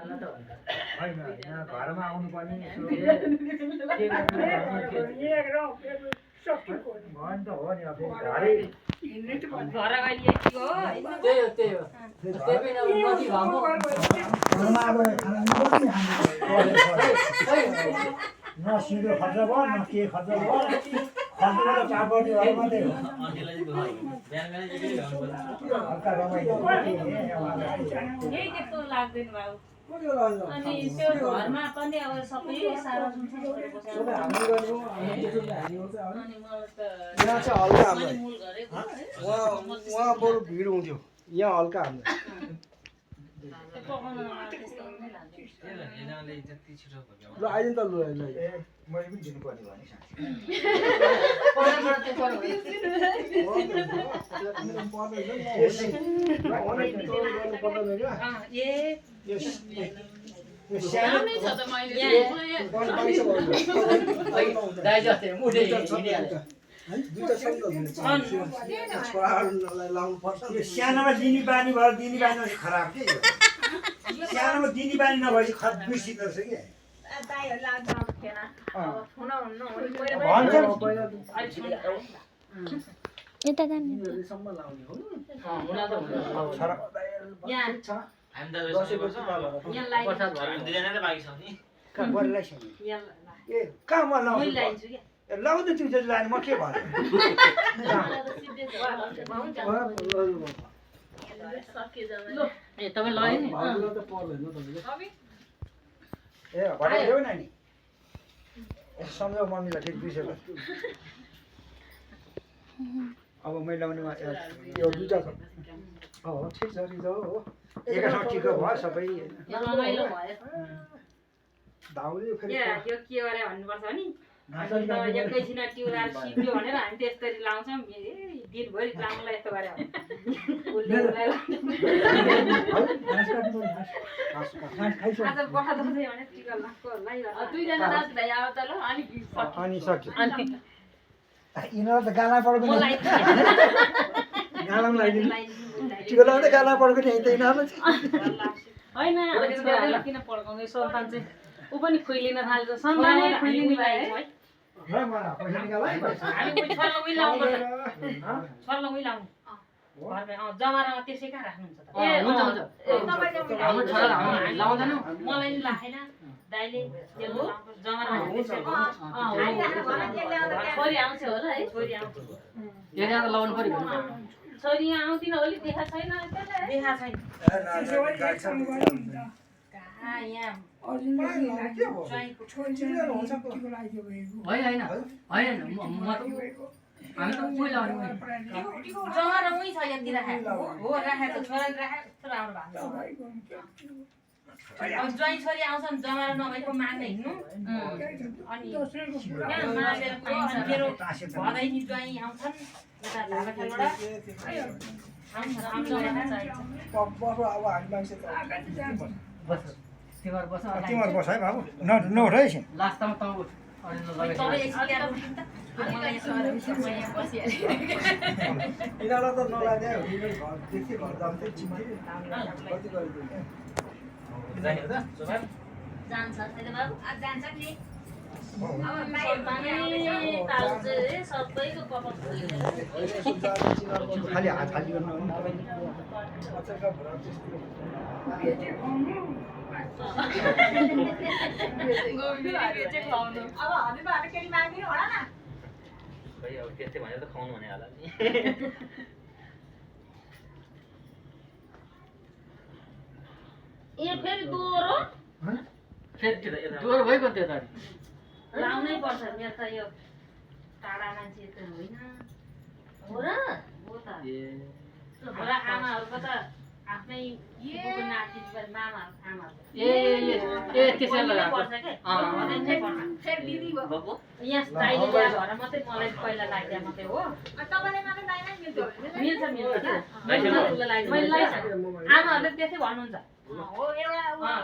होइन यहाँ घरमा आउनु पर्ने भयो नि त हो नि अब घरै घरमा अब न सिधो खर्च भयो न के खर्च भयो खर्चबाट चापटी भयो मात्रै हो हल्का रमाइलो अनि त्यो घरमा पनि अब सबै सारा यहाँ चाहिँ हल्का हाम्रो वहाँ बरु भिड हुन्थ्यो यहाँ हल्का हाम्रो ल आइज नि त लु ल मैले पनि दिनुपर्ने भने सानोमा दिने बानी भयो दिने बानी खराब के सानोमा दिने बानी नभएपछि बिर्सिँदो रहेछ कि यता जाने कहाँ लाउँदै त्यो लाने म के भन्नु ए घटाइदेऊ न नि सम्झाउ मम्मीलाई फेरि बिर्सेको अब मैले लाउनेमा यो दुईटा छ हो ठिक छ रिजो हो एकैसँग टिको भयो सबै धाउले फेरि यो के गरे भन्नुपर्छ नि एकैछिन टिउरा सिप्यो भनेर हामी त्यसरी लाउँछौँ दिनभरि लाउँला यस्तो गरे आज बखा दसैँ भने टिका दुईजना नाच्दै आयो त ल अनि सक्यो यिनीहरू त गाला पड्को गाला लगाइदिनु टिको लाउँदै गाला पड्को नि त यिनीहरू होइन किन पड्काउने सन्तान चाहिँ ऊ पनि खुइलिन थाल्छ सन्तानै खुइलिन लागेको है जमारामा त्यसै कहाँ राख्नुहुन्छ त मलाई नि लाखेन दाइले छोरी आउँछ होला है छोरी आउँछ छोरी आउँदिन होली देखा छैन देखा छैन जमारा उही छ यति राखेको हो राखेको छोराले राखेको राम्रो भएको अब ज्वाइँ छोरी आउँछन् जमारा नभएको माग्न हिँड्नु अनि मेरो भदैनी ज्वाइँ आउँछन् यता ढाकाखेलबाट तिमीहरू बस है बाबु नउठ है एकछिन यिनीहरूलाई त नलागे घरदेखि घर जान्थ्यो चिन्थ्यो कति खालि हात खाली गर्नु त्यस्तै भनेर त खुवाउनु भने होला नि ए फेरि दोहोरो दोहोरो भइगयो त्यो त लाउनै पर्छ मेरो त यो टाढा मान्छे त होइन हो र हो त छोरा आमाहरूको त आफ्नै नाति मामा आमा त्यसैले पर्छ के फेरि दिदी यहाँ दाइले ल्याएर भएर मात्रै मलाई पहिला लाग्दा मात्रै हो मिल्छ आमाहरूले त्यसै भन्नुहुन्छ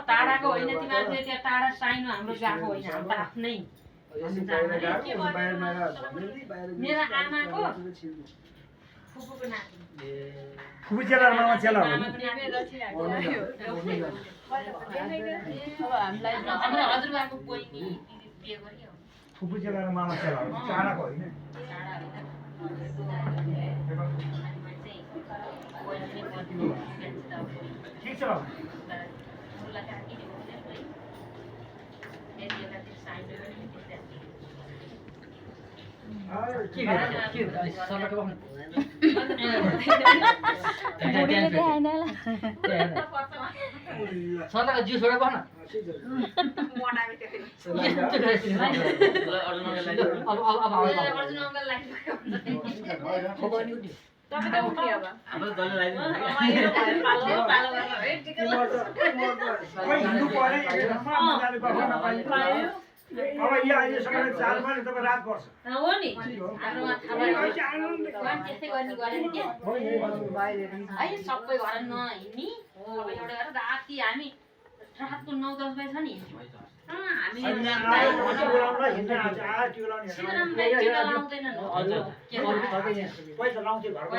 टाढाको होइन तिमीहरूले त्यहाँ टाढा साइनो हाम्रो गएको होइन हाम्रो आफ्नै मेरो आमाको फुपूको नाति फुपू चेला र मामा चेला हो नि? मामाको नाति अब हामीलाई हाम्रो हजुरबाको बहिनी बिहे गरियो फुपू चेला र मामा चेला हो नि? टाढाको होइन? टाढा होइन मान्छे बहिनी पनि ठिक छ बाबा। उसलाई काटिदियो भने है यति एकातिर साइन सरलाई जिउ छोडेर बस्न अर्जुन अङ्कललाई हाम्रो दलले लगाइदिनु पालो गरेर है खोइ हिँड्नु पर्यो, हिँडेरमा मजाले बस्न नपाइयो। अब यहाँ अहिलेसम्म 4 पनि तपाईँ रात पर्छ। हो नि हाम्रोमा थाहा भयो त्यस्तै गर्नु गरेन क्या है सबै घर नहिँड्ने अब एउटा गरेर राति हामी रातको 9-10 बजी छ नि हामी बोलाउनलाई हिँड्न आउँछ, आएर टिका लाउने हिँड्न। सिरामलाई टिका लाउँदैनन् पैसा लाउँथ्यो घरको।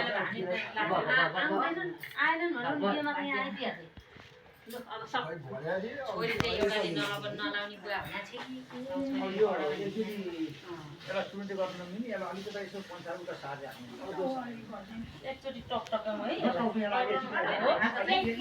आएनन् भनेर बिहेमा कहीँ आइदिइहाल्छ अब सब छोरी चाहिँ एउटा दिन नलाउने बुवा हुना छ कि यसलाई सुन्दै गर्नु नमिल्ने, यसलाई अलिकति यसो पञ्चाल उता सार्दै हाल्नु। एकचोटि टक टकाउँ है टक्टाउँ, यसलाई एकचोटि